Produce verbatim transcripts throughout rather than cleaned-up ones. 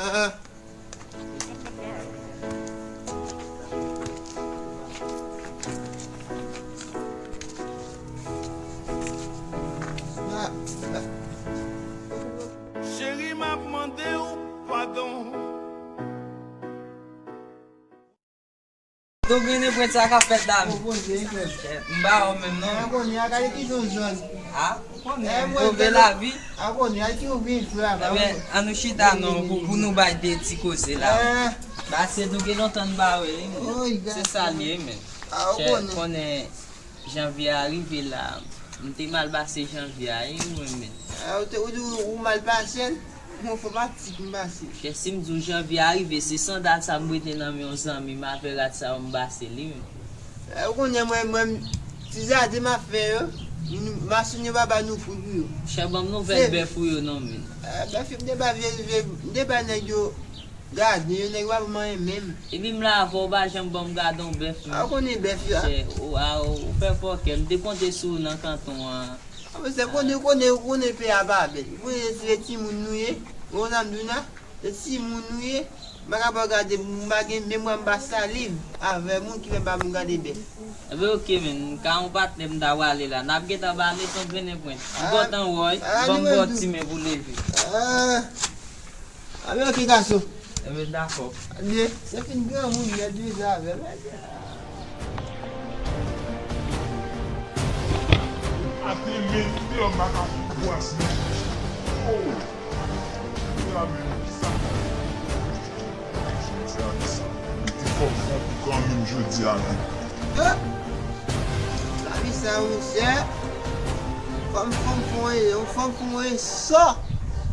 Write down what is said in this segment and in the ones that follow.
Ah, ah. Cheri, m ap mande w padon. Donk, René Prince, sa k ap fèt la menm? M ba w menm non. A konnen, a gade ki jan w zòn. A, ou konnen, move lavi. A konnen, a ki ou vin frè. Ebyen, an nou chita non, pou, pou nou bay de ti koze la. Pase nou gen lontan n pa wè li. Se sa l ye menm. A, ou konnen. Konnen janvye a rive la. M te mal pase janvye a, wi, mwen menm. A, ou te, ou di ou, ou mal pase l? Mwen fò pati pou m pase. Kè si m di w janvye a rive, se sandal sa m prete nan men yon zanmi m, avè rad sa yo m pase li menm. E, ou konnen mwen, mwen, ti jaden m ap fè yo, m, mason yo pa ba nou pri pou yo. Chè, ban m nouvèl bèf ou yo non, menm. E, bèf yo, m te ba vye, vye, m te ba nèg yo gade yo, nèg yo pa ban m anyen menm. Epi m la avè w, ou pa janm ban m gade yon bèf menm. A, ou konnen bèf yo a. Chè, ou, a, ou fè fòkè, m te konte sou ou nan kanton an. A, mesye, konnen, konnen, konnen peyi a pa bèl. Konnen se timoun nou ye. Bon, sa m di w la, se timoun nou ye. M pa ka pa gade, m pa gen memwa, m pa saliv avè moun ki fè m pa pou m gade bèf. Ebyen, oke, menm. Ka yon patnè m ta prale la. N ap gentan pale, tonton René Prince. M kontan wè w, wi. Ban m ba w ti men pou leve. Ebyen, oke, gason. Ebyen, dakò. Ebyen, se fin granmoun nèt deja avè m. Ate men deyò makak bwaz men. Oh! Jodi a men sa. Jodi a men sa. Li te fò pran pou kanmenm jodi a men. Lavi sa, monchè. Fanm, fanm fè yon, fanm fè yon sò.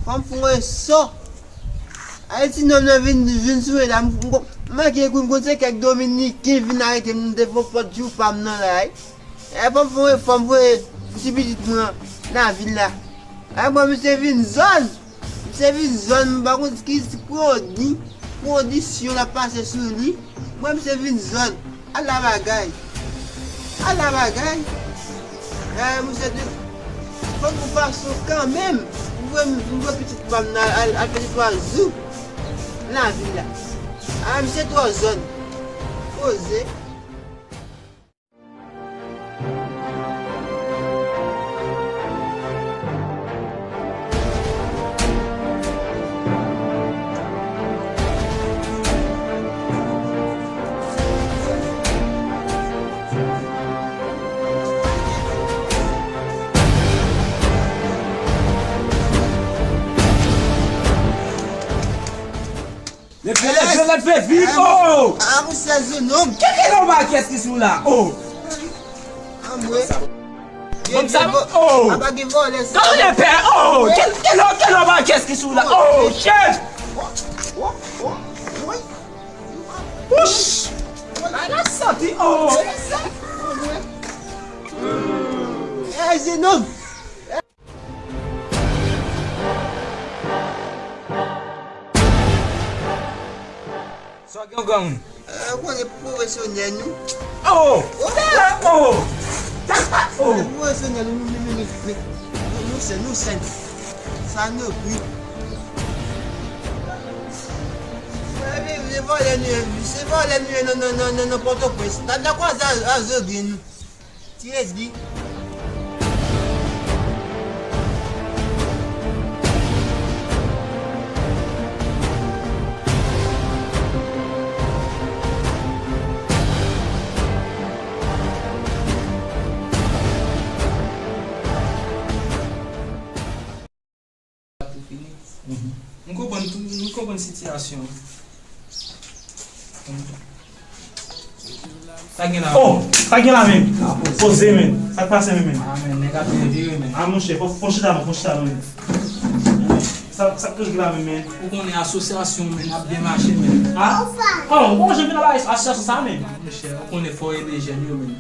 Fanm fè yon sò. Ay, ti nonm nan vin, vin sou mwen la, m, m, m manke kouri, m konn se kèk dominiken vin arete m, m te fè pòt jou pa m nan la, wi. E fanm, fanm, fanm voye ti pitit mwen nan vil la. Ay, mwen, misye vin zòn. Misye vin zòn, m pa konn ki pwodi, pwodisyon l ap pase sou li. Mwen, misye vin zòn. Ala bagay. Ala bagay. E, misye te fè yon fason kanmenm. M voye, m voye pitit pa m nan al, al fè de twa jou nan lavil la. A, misye twò zòn. Poze. Leve, leve, leve vit, oh! A, monchè, jenòm. Kèlè lòm a kès ki sou la, oh! Anmwe. Bon, sa, oh! Apa gen vòlè sa? Tande pè, oh! Kèlè, kèlè lòm a kès ki sou la, oh, chèf! Wouch! Ala santi, oh! E, jenòm! Sa w gen yon granmoun? E, ou konnen pwofesyonèl nou. Oh! Oh! Oh! Oh! Pwofesyonèl nou, nou, nou, nou, nou, nou sèn, nou sèn. Sa nou pri. E, e, e vòlè nou ye, se vòlè nou ye nan, nan, nan, nan, nan Pòtoprens. N ap nan kwaze a, a Zogin nou. Ti Redi. Pou fini. Mhm. M konprann tou, m konprann sitiyasyon an. Sa gen la? Oh, sa gen la menm? Poze, men. Sa k pase menm, men? Ah, men, nèg ap devire, men. Ah, monchè, fò, fò chita non, fò chita non, men. Sa, sa k toujou gen la menm, men? Ou konnen asosyasyon, men, ap byen mache, men. Ah? Oh, ou pa janm vin anba asosyasyon sa, men? Monchè, ou konnen fò ede jèn yo, men.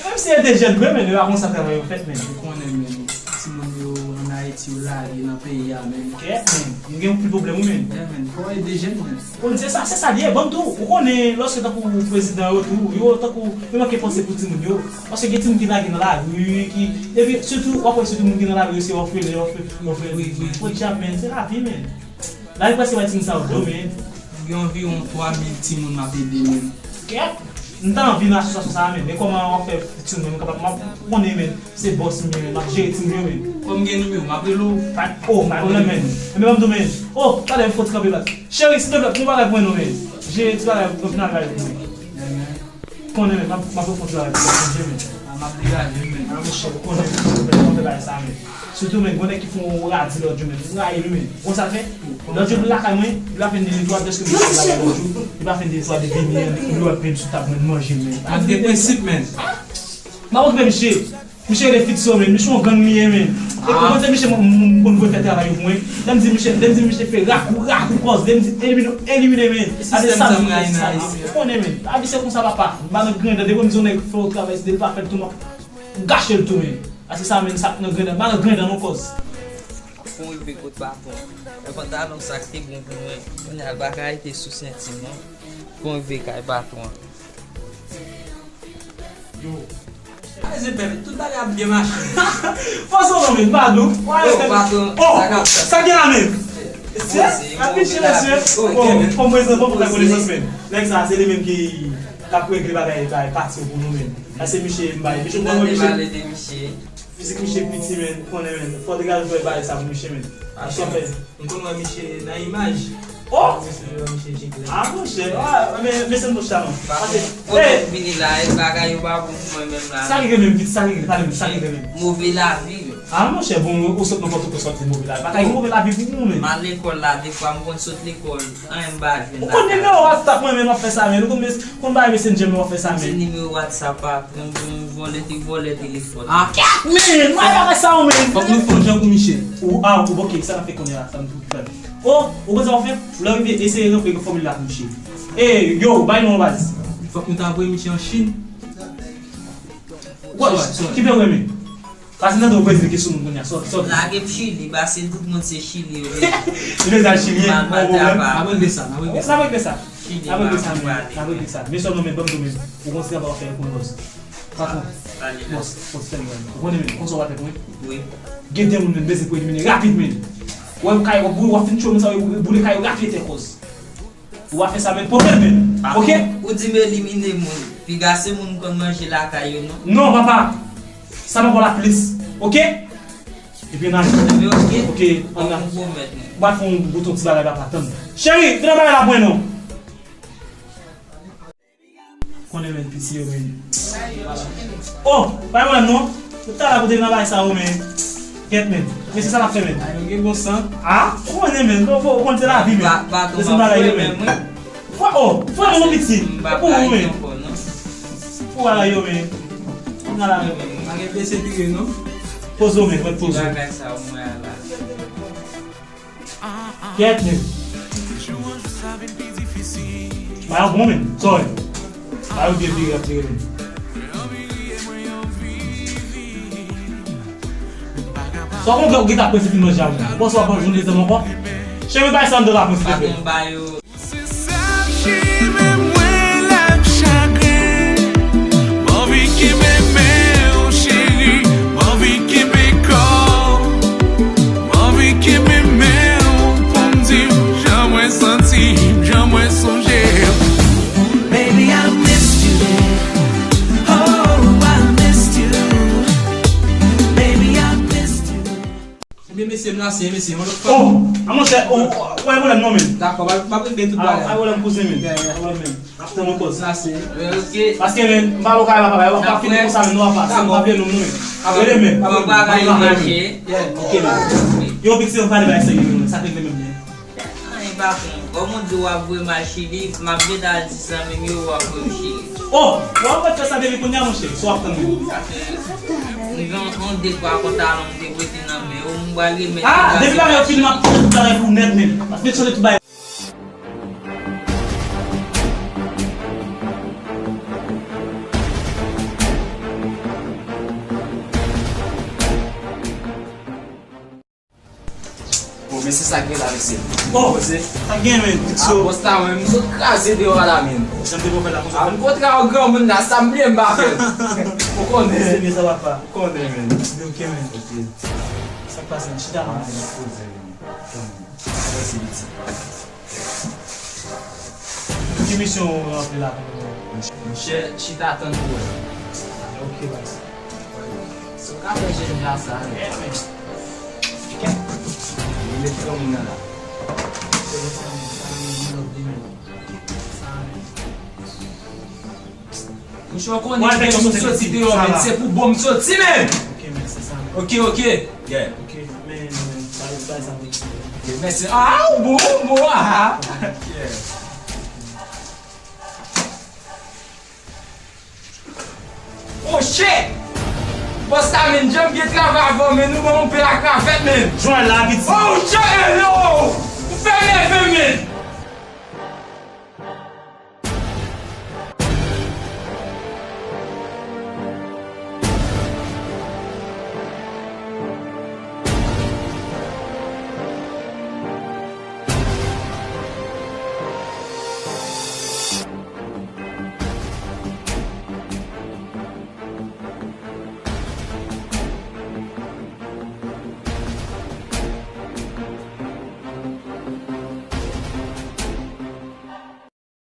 Menm si ede jèn vre, men, yo pa konn sa travay yo fèt, men. Ou konnen, men, timoun yo ann Ayiti, yo lage nan peyi a, men. Kèt, men, nou gen yon pil pwoblèm, wi, men. Yeah, men, fò ede jèn, men. Bon, se sa, se sa l ye, ban m di w, ou konnen, lòske tankou prezidan yo tou, yo tankou, yo manke panse pou timoun yo. Paske gen timoun ki lage nan lari, ki, epi, sitou, w ap wè sitou moun ki nan lari yo, se òfelen, òfe-, òfelen. Wi, wi, wi. Podyab, men, se lavi, men. Lari prèske bay timoun sa yo do, men. Gen anviwon twa mil timoun m ap ede, men. Kèt! M ta anvi nan asosyasyon sa a, men. Men kòman w ap fè timoun, men, kapab, m ap konnen, men. Se bòs m ye, men. M ap jere timoun yo, men. Kòm gen nimewo, m ap rele w. Pa, oh, pa pwoblèm, men. Enben, ban m di w, men. Oh, talè m fò ti kanpe bat. Cheri, silvouplè, pou yon bagay pou mwen, non, men. Jere ti bagay, yon final bagay pou mwen. Konnen, men, m ap, m ap fè yon ti bagay pou mwen, men. A, m ap degaje, men. A, monchè, ou konnen, men, m ap fè bagay sa, men. Sitou, men, gon nèg ki fè yon radi lòt jou, men. M rayi li, men. Ou konn sa l fè? Lòt jou, li lakay mwen, li pa fè netwayaj, dèske m fè bagay lòt jou, li pa fè netwayaj, li vini, li wè pen sou tab mwen, li manje, men. Mwen gen prensip, men. M ap okipe misye. Misye rele Fixo, men. Misye yon gang li ye, men. E ou konn se misye mwen, m, m konn voye fè travay yo pou mwen. Lè m di misye, lè m di misye fè rakou, rakou kòz, lè m di elimine, elimine, men. Sistèm sa m rayi nan Ayiti. Ou konnen, men. Lavi se konsa, papa. M pa nan grenn, depi m di yon nèg fè yon travay, si li pa fè l tou, m ap gache l tou, men. Paske sa, men, sa k nan grenn, m pa nan grenn non, kòz. Fon rive kot patwon. Mwen pantalon sa k te bon pou mwen. Kounye a, l pa ka rete sou senti m non. Fon rive kay patwon. Yo. Ay, se bèl. Tout bagay ap byen mache. Fòs ou non, men, pa dou. Yo, patwon, oh, sa k ap fèt? Sa gen la, men? Se, ap piche, mesye. Oh, kòm prezan, bon, pou fè konesans, men. Nèg sa, se li menm ki, k ap regle bagay, bagay pati yo pou nou, men. Sa se misye, m bay. Misye, mwen, mwen, misye. Fizik misye piti, men, konnen, men. Fò degaje fè bagay sa pou misye, men. Misye fè. M konn wè misye nan imaj. Oh! Misye, misye chik la. Ah, monchè, ah, men, men se m touche sa, non. Pase, hey! Vini la, e bagay yo pa bon pou mwen menm la. Sa rive menm, piti, sa rive, pale m, sa rive menm. Move lavi, men. Ah, monchè, bon, ou sot nan Pòtoprens, sòti move lavi. Pa ka gen move lavi pou ou, men. M al lekòl la, defwa, m konn sot lekòl. Anyen m pa jwenn. Ou konn nimewo WhatsApp mwen, men, w ap fè sa, men. Ou konn mes-, konn bay Messenger, men, w ap fè sa, men. Se nimewo WhatsApp pa pran, bon, vòlè te vòlè telefòn. Ah, kèt, men! M pa fè sa, men. Fòk nou fè yon jan pou Michel. Ou, ah, ou, ok, sa n ap fè kounye a, sa n ap fè. Oh, ou konn sa w ap fè? Lè w rive, eseye ranpli fòmil la pou Michel. Eh, yo, bay non, baz. Fòk nou ta voye Michel an Chin. Wè, ki pè w renmen? Pase nan do Brezil ki sou moun kounye a. Sòt, sòt. Lage m Chili, pase tout moun se Chili yo bezwen. Li bezwen al Chili, pa pwoblèm. N ap regle sa, n ap regle sa. N ap regle sa, men. N ap regle sa. Men sèlman, men, ban m do, men. Ou konn se travay w ap fè pou bòs. Patwon. Bòs, bòs, fè l, men. Ou konnen, men, konn sa w ap fè pou mwen? Wi. Gen de moun, men, bezwen pou elimine rapid, men. Wè, m kay, w ap, w ap fin tchwe moun sa yo, boule kay yo rapid, tè kòz. Ou pa fè sa, men pwoblèm, men. Ok? Ou di m elimine moun. Piga se moun konn manje lakay yo, non? Non, papa. Sa pa bon la plis. Ok? Epi ann ale. Ebyen, ok. Ok, ann ale. Ou pwomèt, men. Ou pa fè yon bouton ti bagay, papa, tann. Cheri, vin ann bagay la pou mwen, non. Konnen, men, piti yo, men. Oh, pa yon non. Tout talè kote nan bagay sa yo, men. Kèt, men. Men se sa n ap fè, men. A, yo gen bon san. Ah, ou konnen, men. Bon, bon, ou konn se lavi, men. Ba-, baton se bagay yo, men. Fwa, oh, fwa non, piti. E pou ou, men. Pou ala yo, men. Pou ala yo. Pa gen blese pire, non. Poze w, men. Mwen poze w. Bagay sa yo, mwen ala. Kèt, men. Ba yo bon, men. Sorry. Ba yo byen vire, ap vire, men. Sa w konn fè, ou gentan prese fin manje a, men. Bonswa, bonjou, lezanmi, ankò. Cheri, bay sa anndan la, mwen, silvouplè. Patwon, ba yo. Se sèl chimen mwen l ap chagren. M anvi kenbe men w, cheri. M anvi kenbe kò w. M anvi kenbe men w pou m di w jan mwen santi m, jan mwen sonje w. Baby, I missed you. Oh, I missed you. Baby, I missed you. Ebyen, mesye, m lase, mesye, yon lòt fwa. Oh, a monchè, oh, oh, wè, pwoblèm non, men. Dakò, pa, pa prende tout bagay. Ah, pa pwoblèm, kouzen, men. Yeah, yeah. Pa pwoblèm, men. Ap tann yon pòz. Lase. Ok. Paske, men, m pa lokal la, papa, yo pa fini konsa, men, non, papa. Dakò. M pa vle non, non, men. Rele, men. Bon bagay, mache. Yeah, ok, men. Yo, piti, yo pale bagay serye, men. Sa te vle menm, men. Anyen pa bon. Kòm ou di w ap voye m al Chili, m ap gentan al di zanmi m yo w ap voye m Chili. Oh! W ap fè sa depi kounye a, monchè. Sa w ap tann menm? M gen yon de twa pantalon m te prete nan men w, m pral remèt yo. Ah, depi lè yo fin, m ap tann tout bagay pou nèt menm. Paske m sonje tout bagay. Bon, men se sa k gen la, mesye. Oh, poze. Sa k gen, men? Ah, bòs la, men, m sot kraze deyò a la, men. Jan m te pwofèt la, konsa. Ah, m kontre ak granmoun la, sa m bliye m pa fè. Ou konnen. Se byen sa, papa. Ou konnen, men. Ok, men. Ok. Sa k pase, men? Chita la. Ah, men, poze, men. Mèsi, pitit. Ki misyon w ranpli la pou nou? Monchè, chita tann pou wè. Ok, baz. So, w ka fè jènja sa, men. Li met fanmi nan la. Se konsa, men. Sa, men, li lòt de men. Sa, men. Monchè, w konnen, men, m soti deyò, men, se pou bon m soti, men. Ok, men, se sa, men. Ok, ok. Yeah. Ok, men, men, bay, bay sa, men. Ok, mèsi. Ah, ou bon, ou bon, ah. Yeah. Oh shit! Bòs la, men, janm gen travay avè w, men, nou ban yon pè a kravèt, men. Jwenn la, pitit. Oh shit, hello! Ou fè nève, men.